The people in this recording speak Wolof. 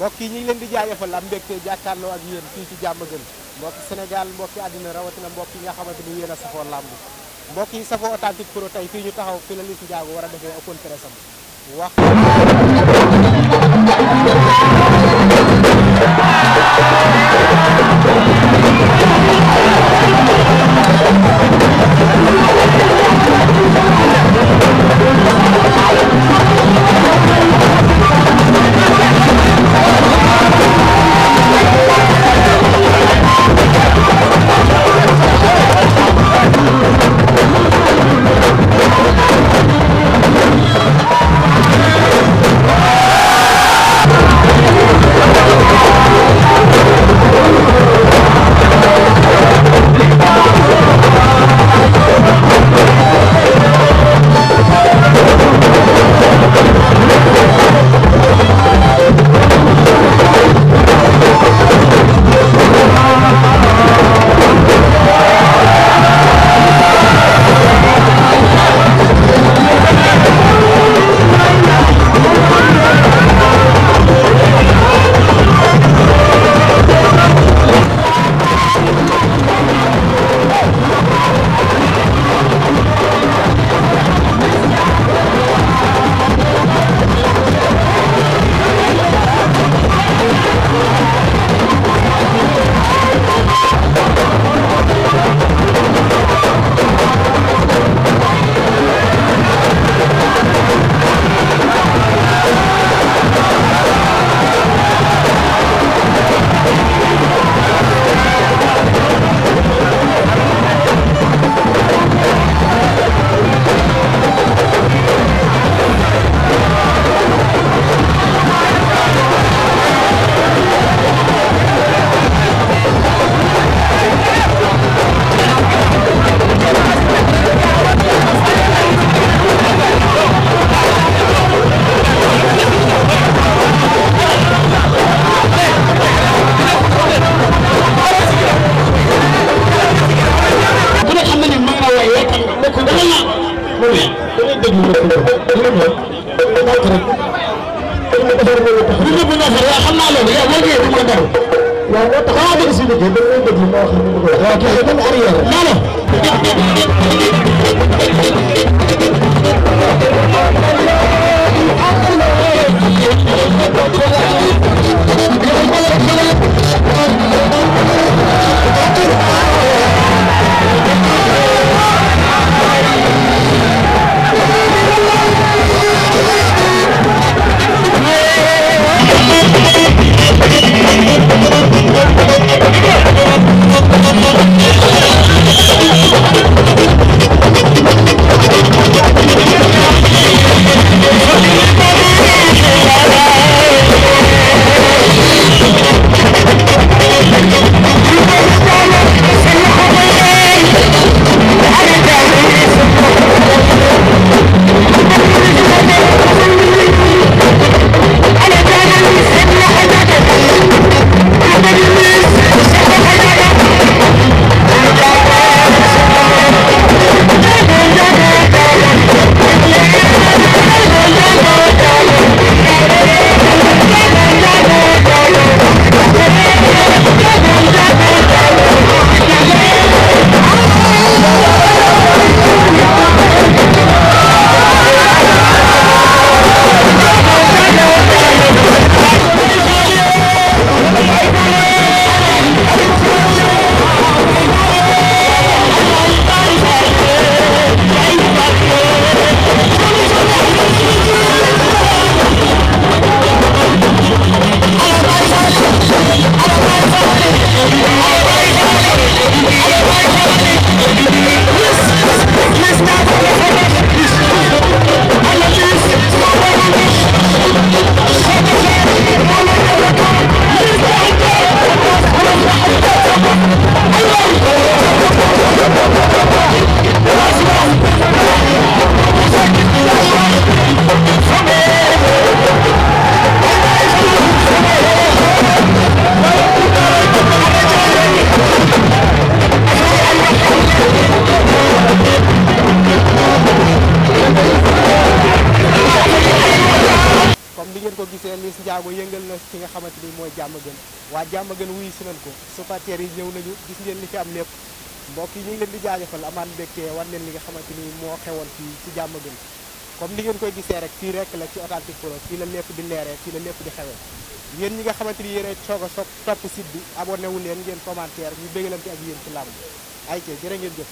mbokk yi ñu ngi leen di jaajëfal am mbégte jàkkaarloo ak yéen fii ci Diammaguen mbokki Sénégal mbokki àddina rawatina mbokk yi nga xamante ni yéen a safoo làmb mbokk yi safoo authentique pro tey fii ñu taxaw fi la Liss Ndiago war a defee open press am wax ko gisee Liss Ndiago yëngal na ci nga xamante ni mooy Diammaguen waa Diammaguen wuyu si nañ ko supporters yi ñëw nañu gis ngeen li fi am lépp mbokk yi ñu ngi leen di jaajëfal amaat mbégte war leen li nga xamante ni moo xewoon fii ci Diammaguen comme ni ngeen koy gisee rek fii rek la ci Authentique Pro fii la lépp di leeree fii la lépp di xewee yéen ñi nga xamante ni yéen soog a topp site bi abonné wu leen ngeen commentaire ñu bégalante ak yéen ci làmb ay ca jërë ngeen jëf